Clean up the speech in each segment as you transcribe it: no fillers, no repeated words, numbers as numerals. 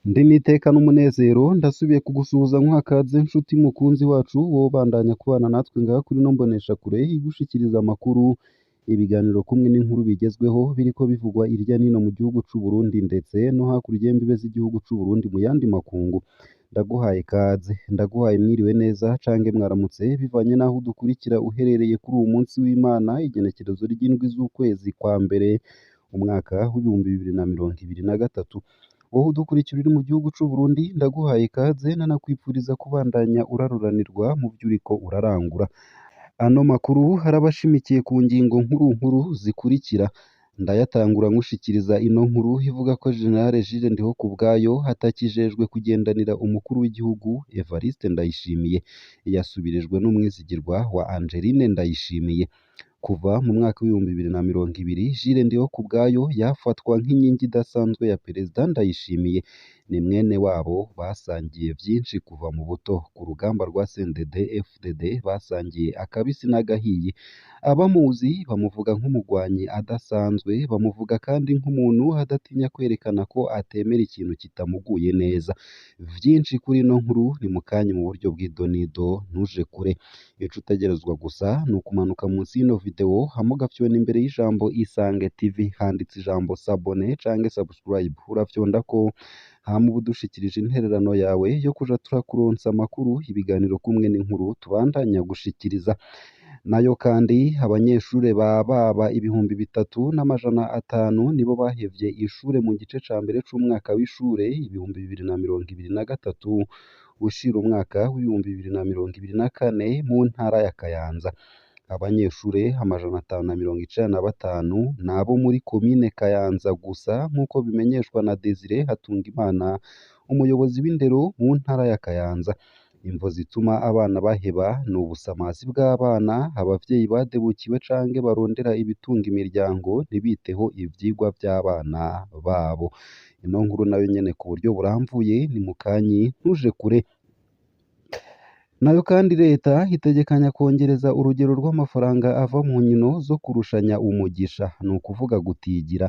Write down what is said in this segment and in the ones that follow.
Ndi n'iteka n'umunezero ndasubiye kugusuhuza nkuha kaze nshuti mukunzi wacu wowe ubandanya kubana natwe ngaha kuri ino mboneshakure igushikiriza amakuru, ibiganiro kumwe n'inkuru bigezweho biriko bivugwa irya nino mu gihugu c'u Burundi ndetse no hakurya y'imbibe z'igihugu c'u Burundi mu yandi makungu. Ndaguhaye kaze, ndaguhaye mwiriwe neza cange mwaramutse bivanye n'aho udukurikira uherereye kuri uwu munsi w'Imana igenekerezo ry'indwi z'ukwezi kwa mbere umwaka w'2023. Wowe udukurikira uri mu gihugu c'u Burundi ndaguhaye ikaze nanakwipfuriza kubandanya uraruranirwa mu vyo uriko urarangura. Ano makuru arabashimikiye ku ngingo nkuru nkuru zikurikira. Ndayatangura nkushikiriza ino nkuru ivuga ko General Jules Ndihokubwayo atakijejwe kugendanira umukuru w'igihugu Evariste Ndayishimiye. Yasubirijwe n'umwizigirwa wa Angeline Ndayishimiye. Kuva mu mwaka w'2020 Jules Ndihokubwayo yafatwa nk'inkingi idasanzwe ya Perezida Ndayishimiye. Ni mwene wabo basangiye vyinshi kuva mu buto. Ku rugamba rwa CNDD-FDD basangiye akabisi n'agahiye. Abamuzi bamuvuga nk'umugwanyi adasanzwe, bamuvuga kandi nk'umuntu adatinya kwerekana ko atemera ikintu kitamuguye neza. Vyinshi kuri ino nkuru ni mukanya mu buryo bw'idonido ntuje kure. Ico utegerezwa gusa ni ukumanuka munsi y'ino video hama ugafyona imbere y'ijambo Isange TV handitse ijambo s'abonner canke subscribe, urafyondako hama uba udushikirije intererano yawe yo kuja turakuronsa amakuru, ibiganiro kumwe n'inkuru tubandanya gushikiriza. Nayo kandi abanyeshure ba baba 3500 nibo bahevye ishure mu gice ca mbere c'umwaka w'ishure 2023 ushira umwaka w'2024 mu ntara ya Kayanza. Abanyeshure 595 n'abo muri komine Kayanza gusa nk'uko bimenyeshwa na Desire Hatungimana, umuyobozi w'indero mu ntara ya Kayanza. Imvo zituma abana baheba ni ubusamazi bw'abana, abavyeyi badebukiwe canke barondera ibitunga imiryango ntibiteho ivyigwa vy'abana babo. Ino nkuru nayo nyene ku buryo buramvuye ni mukanyi ntuje kure. Nayo kandi leta itegekanya kwongereza urugero rw'amafaranga ava mu nkino zo kurushanya umugisha, ni ukuvuga gutigira.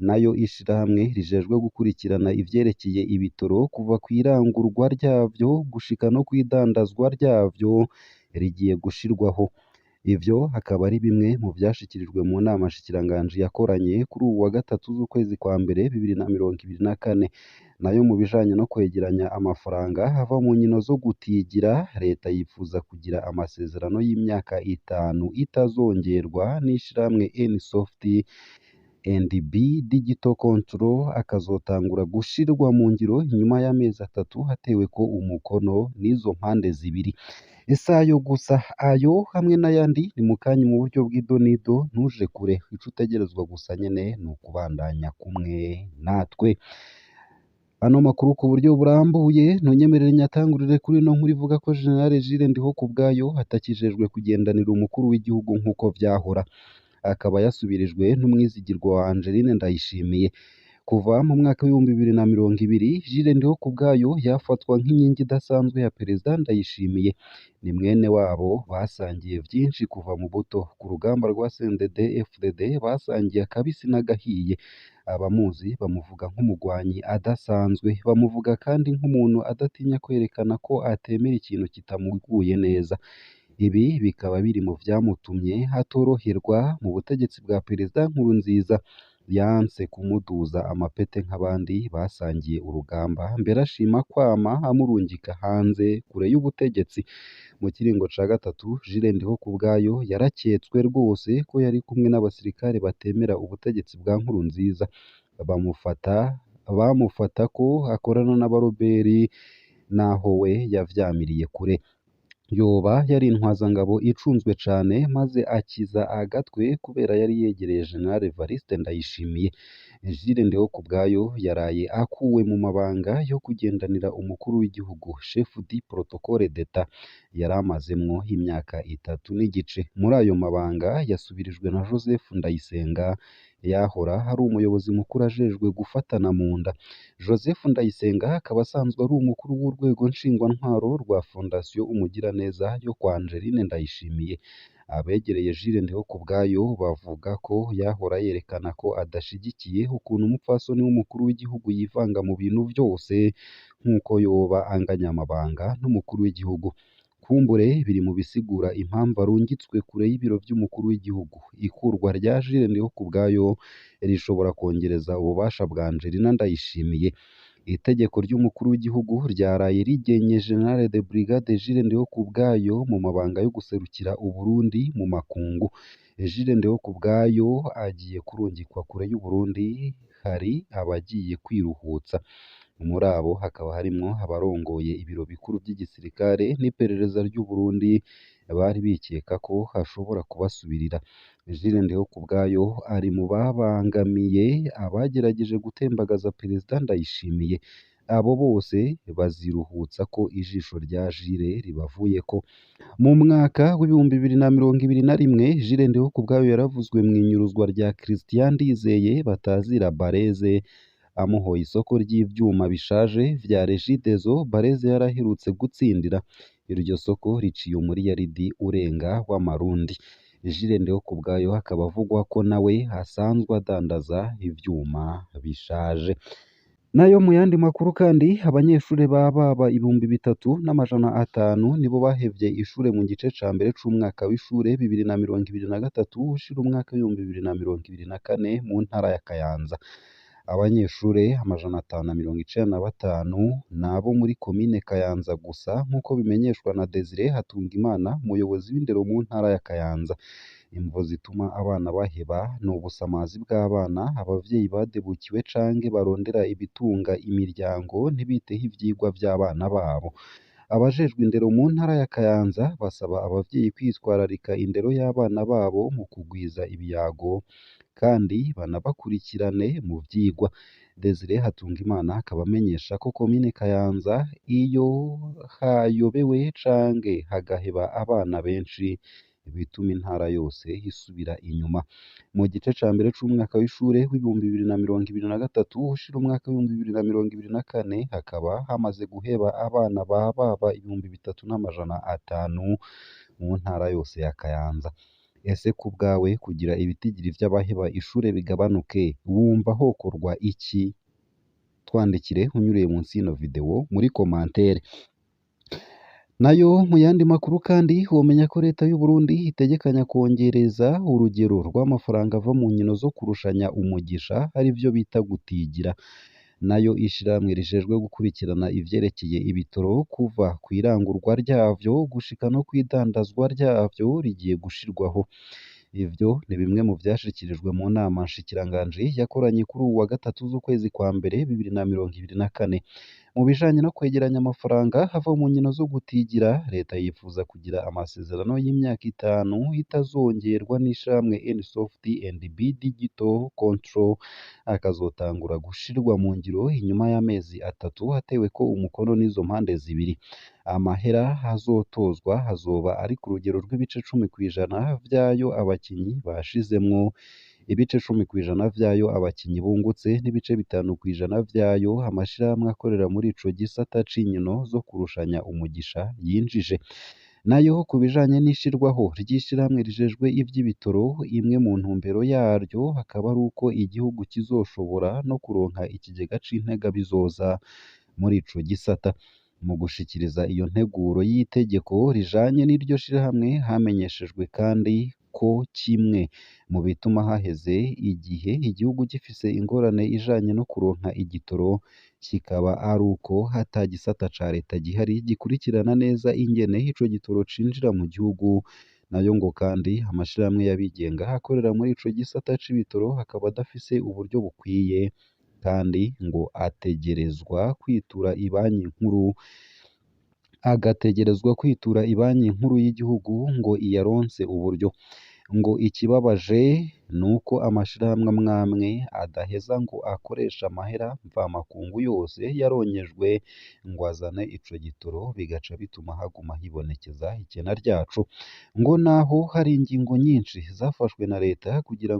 Nayo ishirahamwe rijejwe gukurikirana ivyerekeye ibitoro kuva kw'irangurwa ryavyo gushika no kw'idandazwa ryavyo rigiye gushirwaho. Ivyo akaba ari bimwe mu vyashikirijwe mu nama nshikiranganji yakoranye kuri uwu wa gatatu z'ukwezi kwa mbere 2024. Nayo mu bijanye no kwegeranya amafaranga ava mu nkino zo gutigira, leta yipfuza kugira amasezerano y'imyaka 5 itazongerwa n'ishirahamwe Nsoft and B Digital Control akazotangura gushirwa mu ngiro inyuma y'amezi 3 hateweko umukono n'izo mpande zibiri. Si ayo gusa, ayo hamwe n'ayandi ni mukanya mu buryo bw'idonido ntuje kure. Ico utegerezwa gusa nyene ni ukubandanya kumwe natwe. Ano makuru ku buryo burambuye ntunyemerere nyatangurire kuri ino nkuru ivuga ko General Jules Ndihokubwayo atakijejwe kugendanira umukuru w'igihugu nk'uko vyahora. Akaba yasubirijwe n'umwizigirwa wa Angeline Ndayishimiye. Kuva mu mwaka w'2020 Jules Ndihokubwayo yafatwa nk'inkingi idasanzwe ya Perezida Ndayishimiye. Ni mwene wabo basangiye vyinshi kuva mu buto. Ku rugamba rwa CNDD-FDD basangiye akabisi n'agahiye. Abamuzi bamuvuga nk'umugwanyi adasanzwe, bamuvuga kandi nk'umuntu adatinya kwerekana ko atemera ikintu kitamuguye neza. Ibi bikaba biri mu vyamutumye atoroherwa mu butegetsi bwa Perezida Nkurunziza. Yanse kumuduza amapete nk'abandi basangiye urugamba, mbere ashima kwama amurungika hanze kure y'ubutegetsi. Mu kiringo ca gatatu Jules Ndihokubwayo yaraketswe rwose ko yari kumwe n'abasirikare batemera ubutegetsi bwa Nkurunziza. Bamufata ko akorana n'abaroberi naho we yavyamiriye kure. Yoba yari intwazangabo icunzwe cane maze akiza agatwe kubera yari yegereye General Evariste Ndayishimiye. Jules Ndihokubwayo yaraye akuwe mu mabanga yo kugendanira umukuru w'igihugu chef du protocole d'Etat yari amazemwo imyaka 3 n'igice. Muri ayo mabanga yasubirijwe na Joseph Ndayisenga yahora ari umuyobozi mukuru ajejwe gufatana mu nda. Joseph Ndayisenga akaba asanzwe ari umukuru w'urwego nshingwantwaro rwa Fondation Umugiraneza yo kwa Angeline Ndayishimiye. Abegereye Jules Ndihokubwayo bavuga ko yahora yerekana ko adashigikiye ukuntu umupfasoni w'umukuru w'igihugu yivanga mu bintu vyose nk'uko yoba anganya amabanga n'umukuru w'igihugu. Kumbure biri mu bisigura impamvu arungitswe kure y'ibiro vy'umukuru w'igihugu. Ikurwa rya Jules Ndihokubwayo rishobora kwongereza ububasha bwa Angelina Ndayishimiye. Itegeko ry'umukuru w'igihugu ryaraye rigenye General de Brigade Jules Ndihokubwayo mu mabanga yo guserukira Uburundi mu makungu. Jules Ndihokubwayo agiye kurungikwa kure y'Uburundi, hari abagiye kwiruhutsa. Muri abo hakaba harimwo abarongoye ibiro bikuru vy'igisirikare n'iperereza ry'Uburundi bari bikeka ko ashobora kubasubirira. Jules Ndihokubwayo ari mu babangamiye abagerageje gutembagaza Perezida Ndayishimiye. Abo bose baziruhutsa ko ijisho rya Jules ribavuyeko. Mu mwaka w'2021 Jules Ndihokubwayo yaravuzwe mw'inyuruzwa rya Christian Ndizeye batazira Bareze amuhoye isoko ry'ivyuma bishaje vya Regideso Bareze yaraherutse gutsindira. Iryo soko riciye umuriyaridi urenga w'amarundi. Jules Ndihokubwayo akaba avugwa ko nawe asanzwe adandaza ivyuma bishaje. Nayo mu yandi makuru kandi, abanyeshure baba 3500 nibo bahevye ishure mu gice ca mbere c'umwaka w'ishure 2023 ushira umwaka w'2024 mu ntara ya Kayanza. Abanyeshure 595 n'abo muri komine Kayanza gusa nk'uko bimenyeshwa na Desire Hatungimana, umuyobozi w'indero mu ntara ya Kayanza. Imvo zituma abana baheba ni ubusamazi bw'abana, abavyeyi badebukiwe canke barondera ibitunga imiryango ntibiteho ivyigwa vy'abana babo. Abajejwe indero mu ntara ya Kayanza basaba abavyeyi kwitwararika indero y'abana babo mu kugwiza ibiyago kandi banabakurikirane mu vyigwa. Desire Hatungimana akaba amenyesha ko komine Kayanza iyo hayobewe canke hagaheba abana benshi bituma intara yose isubira inyuma. Mu gice ca mbere c'umwaka w'ishure w'2023 ushira umwaka w'2024 hakaba hamaze guheba abana baba 3500 mu ntara yose ya Kayanza. Ese ku bwawe kugira ibitigiri vy'abaheba ishure bigabanuke wumva hokorwa iki? Twandikire unyuriye munsi y'ino video muri commentaire. Nayo mu yandi makuru kandi, womenya ko leta y'u Burundi itegekanya kwongereza urugero rw'amafaranga ava mu nkino zo kurushanya umugisha arivyo bita gutigira. Nayo ishirahamwe rijejwe gukurikirana ivyerekeye ibitoro kuva kw'irangurwa ryavyo gushika no kw'idandazwa ryavyo rigiye gushirwaho. Ivyo ni bimwe mu vyashikirijwe mu nama nshikiranganji yakoranye kuri uwu wa gatatu z'ukwezi kwa mbere 2024. Mu bijanye no kwegeranya amafaranga ava mu nkino zo gutigira, leta yifuza kugira amasezerano y'imyaka 5 itazongerwa n'ishirahamwe Nsoft and B Digital Control, akazotangura gushirwa mu ngiro inyuma y'amezi 3 ateweko umukono n'izo mpande zibiri. Amahera azotozwa azoba ari ku rugero rw'ibice 10% vy'ayo abakinyi bashizemwo, ibice 10% vy'ayo abakinyi bungutse n'ibice 5% vy'ayo amashirahamwe akorera muri ico gisata c'inkino zo kurushanya umugisha yinjije. Nayo ku bijanye n'ishirwaho ry'ishirahamwe rijejwe ivy'ibitoro, imwe mu ntumbero yaryo akaba ari uko igihugu kizoshobora no kuronka ikigega c'integabizoza muri ico gisata. Mu gushikiriza iyo nteguro y'itegeko rijanye n'iryo shirahamwe, hamenyeshejwe kandi ko kimwe mu bituma haheze igihe igihugu gifise ingorane ijanye no kuronka igitoro kikaba ari uko ata gisata ca leta gihari gikurikirana neza ingene ico gitoro cinjira mu gihugu. Nayo ngo kandi amashirahamwe y'abigenga akorera muri ico gisata c'ibitoro akaba adafise uburyo bukwiye kandi ngo ategerezwa kwitura ibanki nkuru agategerezwa kwitura ibanki nkuru y'igihugu ngo iyaronse uburyo. Ngo ikibabaje nuko amashirahamwe amwamwe adaheza ngo akoreshe amahera mvamakungu yose yaronkejwe ngo azane ico gitoro, bigaca bituma haguma hibonekeza ikena ryaco. Ngo naho hari ingingo nyinshi zafashwe na leta kugira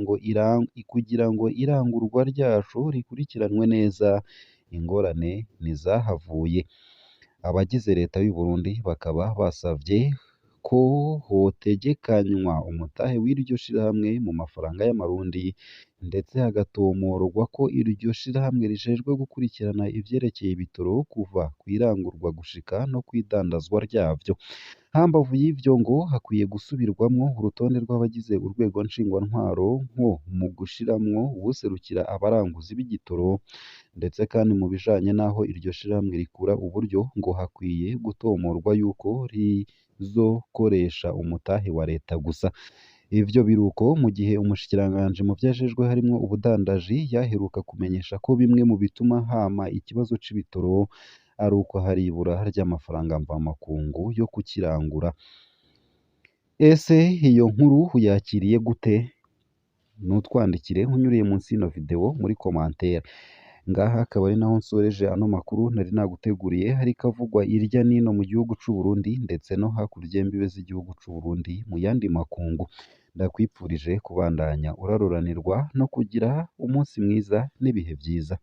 ngo irangurwa ryaco rikurikiranwe neza, ingorane ntizahavuye. Abagize leta y'u Burundi bakaba basavye ko hotegekanywa umutahe w'iryo shirahamwe mu mafaranga y'amarundi, ndetse hagatomorwa ko iryo shirahamwe rijejwe gukurikirana ivyerekeye ibitoro kuva kw'irangurwa gushika no kw'idandazwa ryavyo. Hambavu y'ivyo ngo hakwiye gusubirwamwo urutonde rw'abagize urwego nshingwantwaro nko mu gushiramwo uwuserukira abaranguzi b'igitoro, ndetse kandi mu bijanye n'aho iryo shirahamwe rikura uburyo ngo hakwiye gutomorwa yuko rizokoresha umutahe wa leta gusa. Ivyo biruko mu gihe umushikiranganji mu vyajejwe harimwo ubudandaji yaheruka kumenyesha ko bimwe mu bituma hama ikibazo c'ibitoro ari uko hari ibura ry'amafaranga mvamakungu yo kukirangura. Ese iyo nkuru uyakiriye gute? Nutwandikire unyuriye munsi y'ino video muri commentaire. Ngaha akaba ari naho nsoreje ano makuru nari naguteguriye, hariko avugwa irya nino mu gihugu c'u Burundi ndetse no hakurya y'imbibe z'igihugu c'u Burundi mu yandi makungu. Ndakwipfurije kubandanya uraroranirwa no kugira umunsi mwiza n'ibihe vyiza.